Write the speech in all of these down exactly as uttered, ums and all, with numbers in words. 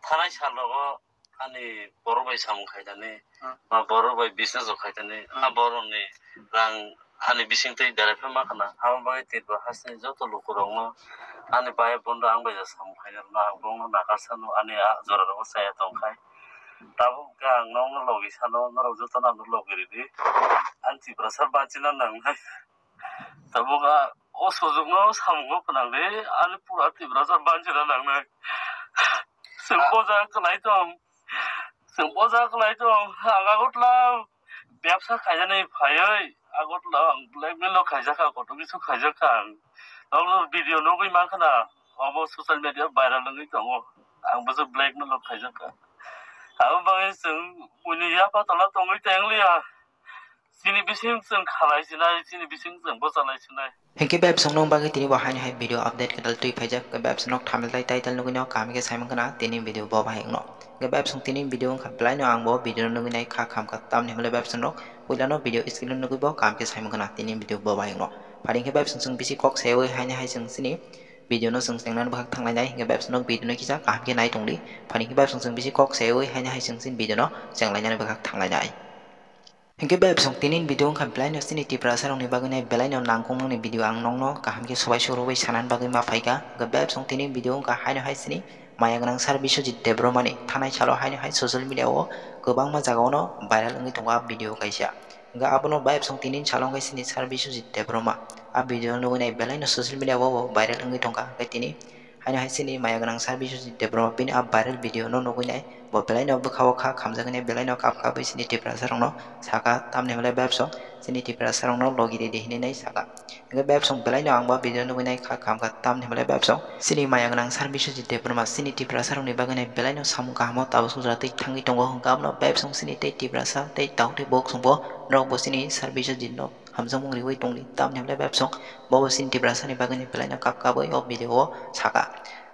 Thanai sal rogo ani borok bai samung khaitani, Hmm. ba borok bai business rok khaitani, Hmm. a borok ni rang ani bising twi berai pha ma khna, abo bagwi Tripura hasteni joto lukurokno ani bai bondo ang bai ja samung khainarokno ang bongno nakarsa no ani a jora rogo chaya tongkhai. Tabuk khe ang nokno logi sano, norok jotono ano logi ridi. Ani Tiprasa bachina nangnai. Tabuk a o sojokno samungo phnangdi, ani pura Tiprasa bachina nangnai. Chwng boja khlai tong. Chwng boja khlai tong. Ang Agartala bebsa khainani phaiwi Agartala ang blackmail o khaijakha, kotor kisu khaijakha ang. Nokno video nugwi mankha na, obo social media viral wngwi tongo. Ang bosa blackmail o khaijakha. Abo bagwi chwng buini yapha tola tongwi tengliya. Chini bising chwng khalai sinai, chini bising chwng bwchalai sinai. Hinkhe bebsong nung bagwi tini bo haino hai video update kwtal twi phaijak. Bebsong nok thamlai title nugwi no kaham khe saimang khna tini video bo bahai wngno. Hinkhe bebsong tini video wngkha belai no ang bo video no nugwi nai kha kham kha tamni hwnle bebsong nok puila no video screen nugwi bo kaham khe saimang khna tini video bo bahai wngno. Phari hinkhe bebsong chwng bisi kok sewi haino hai chwng chini video no chwng chengnani bwkhak thanglainai. Hinkhe bebsong nok video no kisa kaham khe nai tongdi. Phari hinkhe bebsong chwng bisi kok sewi haino hai chwng chini video no chenglainani bwkhak thanglainai. Hinkhe bebsong tini video wngkha belai no chini Tiprasa rokni bagwi nai belai no nangkukmani video ang nokno kaham khe swbai swrwgwi sanani bagwi ma phaikha. Hinkhe bebsong tini video wngkha haino hai chini maya gwnang sir Biswajit Debbarmani thanai salo haino hai social media o kwbangma jaga o no viral wngwi tongo a video kaisa. Hinkhe abono bebsong tini salo wngkha chini sir Biswajit Debbarma a video nugwi nai belai no social media o bo viral wngwi tongkha. Hinkhe tini Haino hai chini maya gwnang sir Biswajit Debbarma bini a viral video no nugwi nai bo belai no bwkha o kha khamjagwi nai belai no kap kap wi chini Tiprasa rok no saka tamni hwnle bebsong chini Tiprasa rok no logi ridi hinwi nai saka. Hinkhe bebsong belai no ang bo video nugwi nai kha kham kha tamni hwnle bebsong chini maya gwnang sir Biswajit Debbarma chini Tiprasa rok ni bagwi nai belai no samung kaham o tabuk sujra twi thangwi tongo hinkhe abono bebsong chini tei Tiprasa tei tabuk tei bok song bo norok bo chini sir Biswajit no hamjakmung riwi tongdi tamni hwnle bebsong bobo chini Tiprasa ni bagwi ni belai no kap kap wi o video o saka.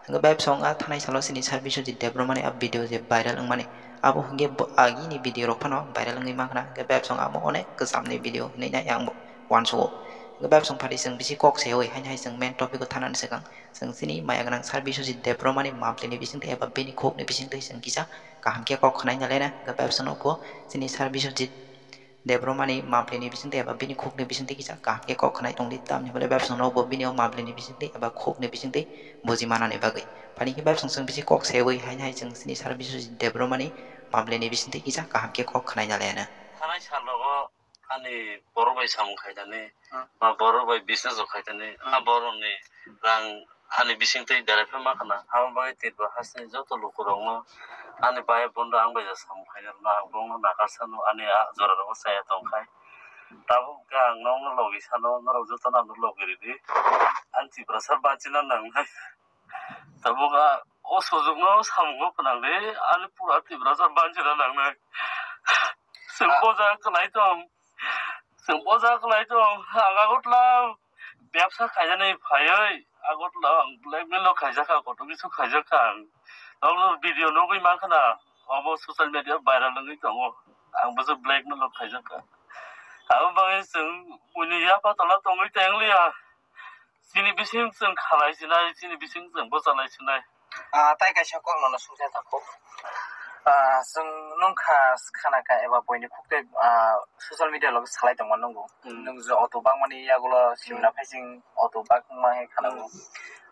Hinkhe bebsong a thanai salo chini sir Biswajit Debbarmani a video je viral wngmani abo hinkhe bo agini video rok phano viral wngwi mankha hinkhe bebsong amo onek kwchamni video hinwi nai ang bo uansugo. Hinkhe bebsong phari chwng bisi kok sewi haino hai chwng main topic o thanani swkang chwng chini maya gwnang sir Biswajit Debbarmani mamtwi ni bisingtwi eba bini khuk ni bisingtwi chwng kisa kaham khe kok khwnai nalaina hinkhe bebsong no bo chini sir Biswajit Debbarmani mamtwi ni bisingtwi eba bini khukni bisingtwi kisa kaham khe kok khwnai tongdi tamni hwnle bebsong no bo bini o mamtwi ni bisingtwi eba khukni bisingtwi buji manani bagwi. Phani khe bebsong chwng bisi kok sewi haino hai chwng chini sir Biswajit Debbarmani mamtwi ni bisingtwi kisa kaham khe kok khwnai nalaina. Thanai sal rogo ani borok bai samung khaitani, Hmm. ba borok bai business rok khaitani, Hmm. a borok ni rang ani bisingtwi berai pha ma khna, abo bagwi Tripura hasteni joto lukurokno ani bai bondo ang bai ja samung khainarokno ang bongno nakarsa no ani a jora rogo chaya tongkhai. Tabuk khe ang nokno logi sano, norok jotono ano logi ridi. Ani Tiprasa bachina nangnai. Tabuk a o sojokno samungo phnangdi, ani pura Tiprasa bachina nangnai. Chwng Ah. boja khlai tong. Chwng boja khlai tong. Ang Agartala bebsa khainani phaiwi Agartala ang blackmail o khaijakha, kotor kisu khaijakha ang. Nokno video nugwi mankha na, obo social media viral wngwi tongo. Ang bosa blackmail o khaijakha. Abo bagwi chwng buini yapha tola tongwi tengliya. Chini bising chwng khalai sinai, chini bising chwng bwchalai sinai. Ah, tai kaisa kok nono sungsa ta kok. Ah, chwng nung kha khana kha eba boini khuk tei, ah, social media loge salai tongma nungo. Hmm. Nung je auto bakmani yagulo simna Hmm. phaising auto bakma hai khana Hmm. nung.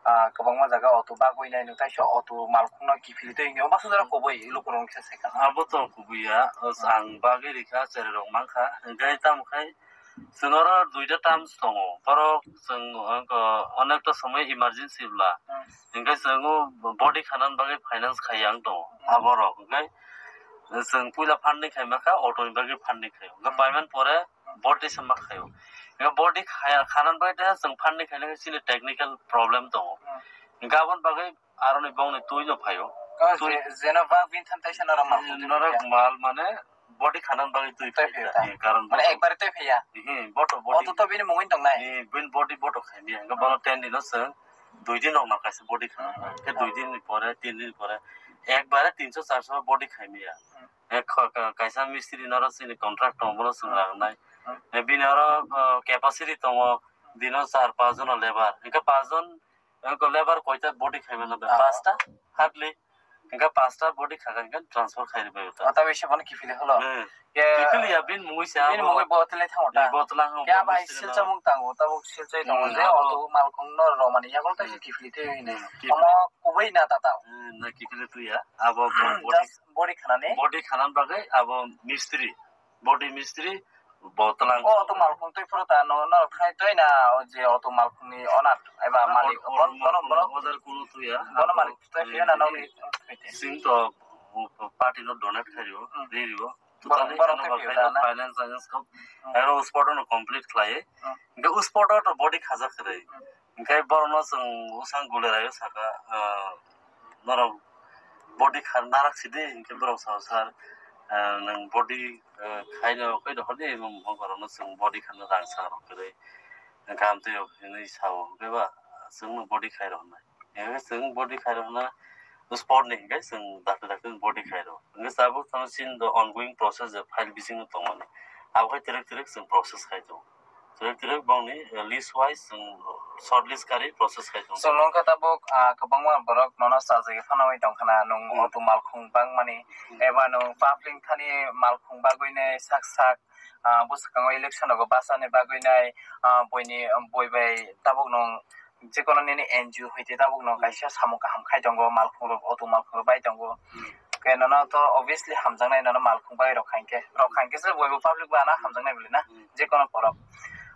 Ah, kwbangma jaga auto bagwi nai nung taisa auto malkhungno kiphilwi twi hinwi omo sujaro Hmm. kubui lukurok kisa sai kha. Abo to kubui ya, Hmm. ang bagwi rikha, cherai rok mankha. Hwnkhe tamo khai Chwng oro duita terms tongo, borok chwng, uh, onekta somoi emergency bwla. Hmm. Hinkhe chwng o body khanani bagwi finance khai yang tongo, Hmm. aborok. Hinkhe chwng puila funding khaima kha, auto ni bagwi funding khaio. Hinkhe Hmm. payment pore body se ma khaio. Hinkhe body khaya, khanani bagwi tei chwng funding khaina khe chini technical problem tongo. Hmm. Hinkhe aboni bagwi aroni bongni twi no phaio. Ah, Twi je-, jeno ba bini than taisa norok mal Hmm, twi norok phaikha. Mal mane body khanani bagwi twi Twi phaikha. Phaikha. Eh, karon Mane boto ekbare twi phaiya. Hmm, boto body. Auto to bini mungwi tongnai. Eh, bini body boto khaimya. Hinkhe bono ten dino chwng dui din rok nang kaisa body khanani bagwi. Khe dui din ni pore, tin din ni pore ekbare tinso charso body khaimya. Hmm. Eh, kha-, ka-, kaisa mistri norok chini contract tongo, bono chwng Hmm. rangnai. Hmm. Eh, bini oro, uh, capacity tongo, dino char pas jono labour. Hinkhe pas jon Eko lebar koita body khaimano be? Ah. Pasta, hardly. Hingke pasta body khaka hingke transfer khairi bai uta. Ota bisi bono kiphili holo. Hmm. Ke kiphili ya bin mungwi se bini abo. Mungwi bottle thango ta. Bottle ang ke abo hai bottle silcha na. Mung tango, tabuk silcha tongo je abo. Auto malkhung no romani yago ta kiphili te hine. Hmm, kiphili. Omo kubui na ta ta. Hmm, na kiphili tu ya. Abo bo-, body, just body khanani. Body khanan bagwi abo mistri. Body mistri bo twlang. O auto malkhung twi phuru ta no, no khai twi na, o je auto malkhung ni owner eba malik. Or-, or-, bono, bono, bono, order kuno twi ya. Bono malik twi ya na nokni twi te. Sing to, o, party no donate khario, hmm, ri rio. Bono, totally bono ano twi bakai ya no na. Finance, finance ko. Hmm. Ero spot no complete khlai. Hmm. Hingke spot to body khaja kharwi. Hmm. Hingke borokno chwng bwsang guleraio saka, ah, norok body kha narak sidi, hingke borok sao, "Sir, ah, nwng body, ah, khaino koi dohor di?" Borokno chwng body khana rang sak rok kwrwi, hingke amtwi rok hinwi sao, hingke ba chwngno body khairok hinai. Hingke chwng body khairok hwnna spot ni hingke chwng dakti dakti body khairok. Hingke tabuk tamo chini the ongoing process je file bisingo tongmani. Abo khe twrwk twrwk chwng process khai tongo. Twrwk twrwk bongni, eh, list wise chwng short list kari process khai tongo. Chwng nukha tabuk, ah, kwbangma borok nono chajagwi phanawi tongkhana, nwng hmm auto malkhung bangmani, hmm eba nwng public thani malkhung bagwini sak sak, ah, bwskango election rogo bachani bagwinai, ah, buini, bui bai tabuk nwng jekono nini N G O hai tei tabuk nwng kaisa samung kaham khai tongo, malkhung rok, auto malkhung rok bai tongo. Hmm. Khe nono to obviously hamjaknai, nono malkhung bai rok khankhe, rok khankhe se boibo public bo ano hamjaknai bwlwi na, hmm, jekono borok.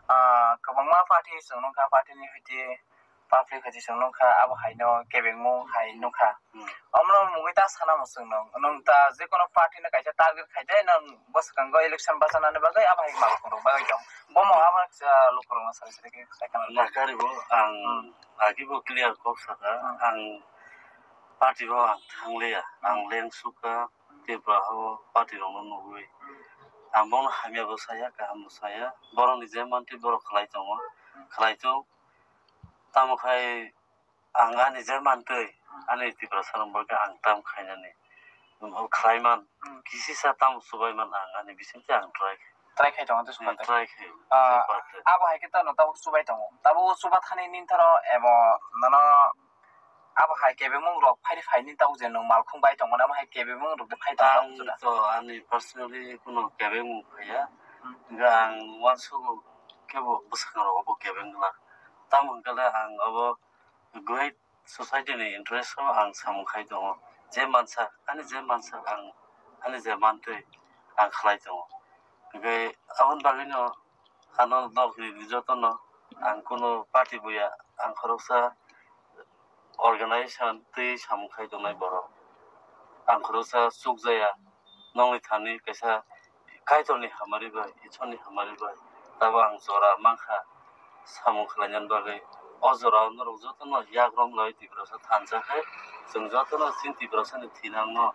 Ah, kwbangma party chwng nukha, party ni hwiti public hwiti chwng nukha, abo haino kebengmung hai nukha. Hmm. Omono mungwi ta sana mo chwng nwng, nwng ta jekono party no kaisa target khai de, nwng bwskango election bachanani bagwi abo hai malkhung rok bagwi tong. Bomo abo, ah, lukurokno sari sari khe sai khna. Nakaribo ang hmm agi bo clear kok saka, hmm, ang party bo ang thangliya, ang hmm leng sukha, Tripura o party rokno nugwi. Ang bono hamya bo saya, kaham bo saya, borokni je mantwi borok khlai tongo, khlai tok. Tamo khai ang ani je mantwi, ani Tiprasa rok bagwi ang tam khainani. Khlai man, hmm, kisisa tamo chubai man ang ani bisingtwi ang try khai. Try khai tongo, hmm, try khai. Ah, je party. Abo hai khe tamo tabuk chubai tongo. Tabuk chuba thani nini thoro ebo nono abo hai kebengmung rok phai phai nini tabuk je nwng malkhung bai tongmani, abo hai kebengmung rok de phai tongo tabuk chuda. Ang to ani personally kuno kebengmung phaiya. Hmm. Hingke ang uansugo kebo bwskango bo kebeng glak. Tamo hingkhe le ang abo great society ni interest o ang samung khai tongo. Je mansa, ani je mansa ang, ani je mantwi ang khlai tongo. Hingke aboni bagwino ano dol ni jotono ang kuno party buya, ang khoroksa organization twi samung khai tongnai borok. Ang khoroksa chukjaya, nongni thani kaisa Kaitorni hamari bai, Isorni hamari bai, tabo ang jora mankha samung khlainani bagwi. O jorao norok jotono yagram lai Tiprasa thansa khe, chwng jotono chini Tiprasani thinangno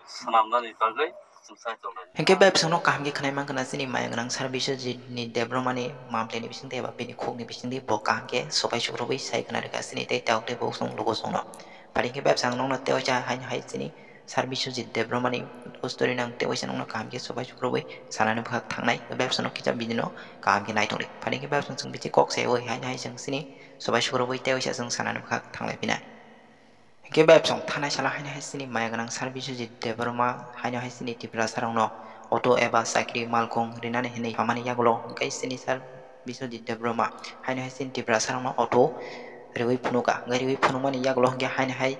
swnamnani bagwi chwng chai tonglai. Hinkhe bai bwswkno kaham khe khwnai mankha na chini maya gwnang Sir Biswajit ni Debbarma ni mamtwi ni bisingtwi eba bini khuk ni bisingtwi bo kaham khe sopai sukrubwi sai khna rwkha chini tei tabuk tei bo chwng lugo chwngno. Phai hinkhe bai bwswk ang nokno tei waisa haino hai chini Sir Biswajit Debbarma ni o story no ang tei waisa nokno kaham khe sopai sukrubwi sanani bwkhak thangnai. Bai bwswkno kisa video no kaham khe naithokdi. Phai hinkhe bai bwswk chwng bithi kok se oi haino hai chwng chini sopai sukrubwi tei waisa chwng sanani bwkhak thanglai phinai. Hinkhe bai bwswk thanai salo haino hai chini maya gwnang Sir Biswajit Debbarma haino hai chini Tiprasa rokno auto eba chakri malkhung rinani hinwi phamani yagulo hinkhe chini Sir Biswajit Debbarma haino hai chini Tiprasa rokno auto riwi phunukha. Hinkhe riwi phunukmani yagulo hinkhe haino hai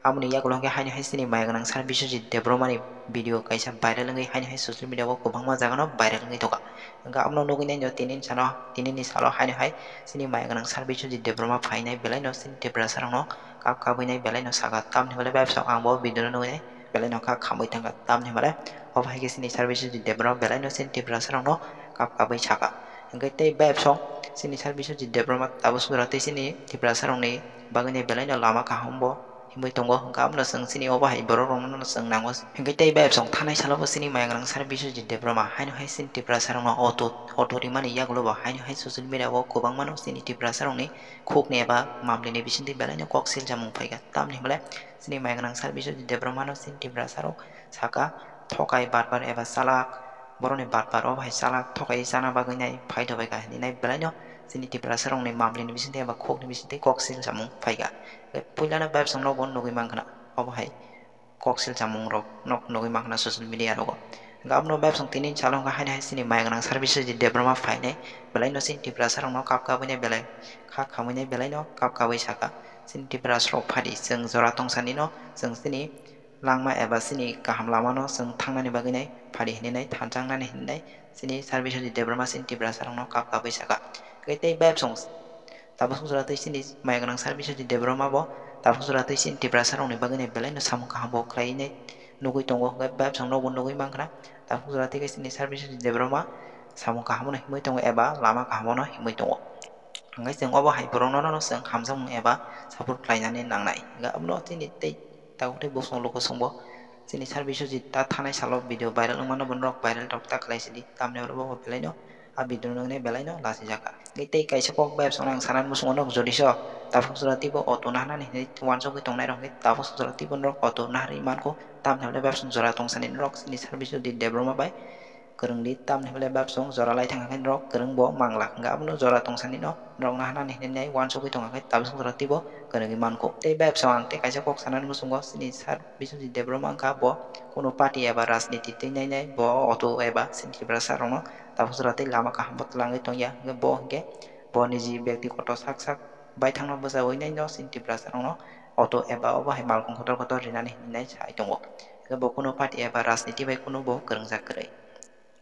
Aboni yagulo hwnkhe haino hai chini maya gwnang Sir Biswajit Debbarma ni video kaisa viral wngwi haino hai social media o kwbangma jaga no viral wngwi tongkha. Hwnkhe abono nugwi nai no tini ni salo, tini ni salo haino hai chini maya gwnang Sir Biswajit Debbarma phainai belai no chini Tiprasa rok no kap kabwi nai belai no sakha, tamni hwnba le bai bwswk ang bo video no nugwi nai belai no kha khamwi thangkha, tamni hwnba le obo hai khe chini Sir Biswajit Debbarma belai no chini Tiprasa rok no kap kabwi sakha. Hwnkhe tei bai bwswk chini Sir Biswajit Debbarma tabuk sudra tei chini Tiprasa rok ni bagwi nai belai no lama kaham bo himwi tongo, hwnkhe abono chwng chini obo hai borok rokno chwng nango. Hwnkhe tei bai bwswk thanai salo bo chini maya gwnang Sir Biswajit Debbarma haino hai chini Tiprasa rokno auto, auto rimani yagulo bo haino hai social media o kwbangma no chini Tiprasa rokni khukni eba mamlini bisingtwi belai no kok silchamung phaikha, tamni hwnba le chini maya gwnang Sir Biswajit Debbarma no chini Tiprasa rok saka thokai barbar eba chalak, borokni barbar obo hai chalak thokai chana bagwi nai phai dobaikha hinwi nai belai no chini Tiprasa rokni mamlini bisingtwi eba khukni bisingtwi kok silchamung phaikha. Puilano bai bwswk no bo nugwi mankha na obo hai koksil chamung rok no nugwi mankha social media rogo. Hwnkhe abono bebsong tini salo hwnkha haino hai chini maya gwnang Sarbiswajit Debbarma phainai, belai no chini Tiprasa rok no kap kabui nai, belai kha khamui nai, belai no kap kabui saka, chini Tiprasa rok phadi, chwng jora tongsa ni no, chwng chini langma eba chini kaham lama no chwng thangnani bagwi nai phadi hinwi nai, thanchang nani hinwi nai, chini Sarbiswajit Debbarma chini Tiprasa rok no kap kabui saka. Hwnkhe tei bebsong tabuk song jora twi chini maya gwnang Sarbiswajit Debbarma bo tabuk song jora twi chini Tiprasa rok ni bagwi nai belai no samung kaham bo khlai nai nugwi tongo, hwnkhe bebsong no bo nugwi mankha na tabuk song jora twi khe chini Sarbiswajit Debbarma samung kaham no himwi tongo eba lama kaham no himwi tongo. Hwnkhe chwng obo hai borok no no chwng hamjakmung eba support khlainani nangnai. Hwnkhe abono chini tei tabuk tei bosong luku songbo chini Sarbiswajit ta thanai salo video viral wngmano bo norok viral rok ta khlai sidi, tamni oro bo belai no a video no nugwi belai no lachijak kha. Hwnkhe tei kaisa kok bebsong ang sanani muchungo norok jodi so tabuk song jora twibo auto naharnani hinwi uansukgwi tongnai rok hwnkhe tabuk song jora twibo norok auto naharwi mankho, tamni hwnle bebsong jora tongsani norok chini Sarbiswajit Debbarma bai kwrwng di, tamni hwnle bebsong jora lai thangkha khe norok kwrwng bo manglak, hwnkhe abono jora tongsani no norok naharnani hinwi nai uansukgwi tongkha khe tabuk song jora twibo kwrwngwi mankho. Tei bebsong ang tei kaisa kok sanani muchungo chini Sarbiswajit Debbarma wngkha bo kunu party eba rajniti twi nai nai, bo auto eba chini Tiprasa rok no tabuk jora tei lama kaham bo twlangwi tongya, hwnkhe bo hwnkhe bo niji byaktigoto sak sak baithangno bwchaui nai no chini Tiprasa rok no auto eba obo hai malkhung kotor kotor rinani hinwi nai sai tongo. Hwnkhe bo kunu party eba rajniti bai kunu bo kwrwngjak kwrwi.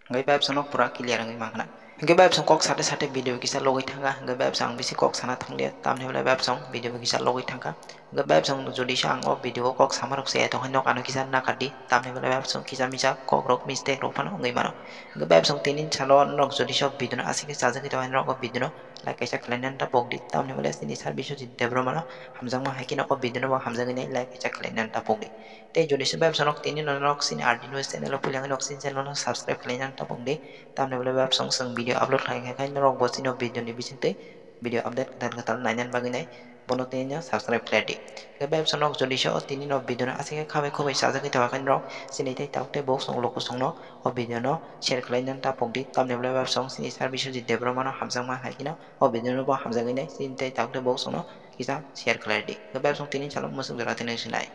Hwnkhe bebsong no pura clear wngwi mankha na. Hwnkhe bebsong kok sate sate video kisa logwi thangkha, hwnkhe bebsong ang bisi kok sana thanglia, tamni hwnle bebsong video bo kisa logwi thangkha. Hwnkhe bebsong jodi se ang o video o kok sama rok se tongkhe nok ano kisa nakha di, tamni hwnle bebsong kisa misa kok rok mistake rok phano wngwi mano. Hwnkhe bebsong tini salo norok jodi se o video no aswk khe chajagwi tongkhe norok o video no like kaisa khlainani ta pokdi, tamni hwnle chini Sarbiswajit Debbarma no hamjakma hai kheno o video no bo hamjagwi nai like kaisa khlainani ta pokdi. Tei jodi se bebsong rok tini no norok chini R D News channel o puilangwi norok chini channel no subscribe khlainani ta pokdi, tamni hwnle bebsong chwng video upload khlaikha khe norok bo chini o video ni bisingtwi video update kwtal kwtal nainani bagwi nai bono tini no subscribe khlai di. Hwnkhe bebsong rok jodi se o tini no video no aswk khe khabai khubai chajagwi tongkha khe norok chini tei tabuk tei bosong luku songno o video no share khlainani ta pokdi, tamni hwnle bebsong chini Sarbiswajit Debbarma no hamjakma hai kheno o video no bo hamjagwi nai chini tei tabuk tei bosong no kisa share khlai di. Hwnkhe bebsong tini salo muchung jora tini sinai.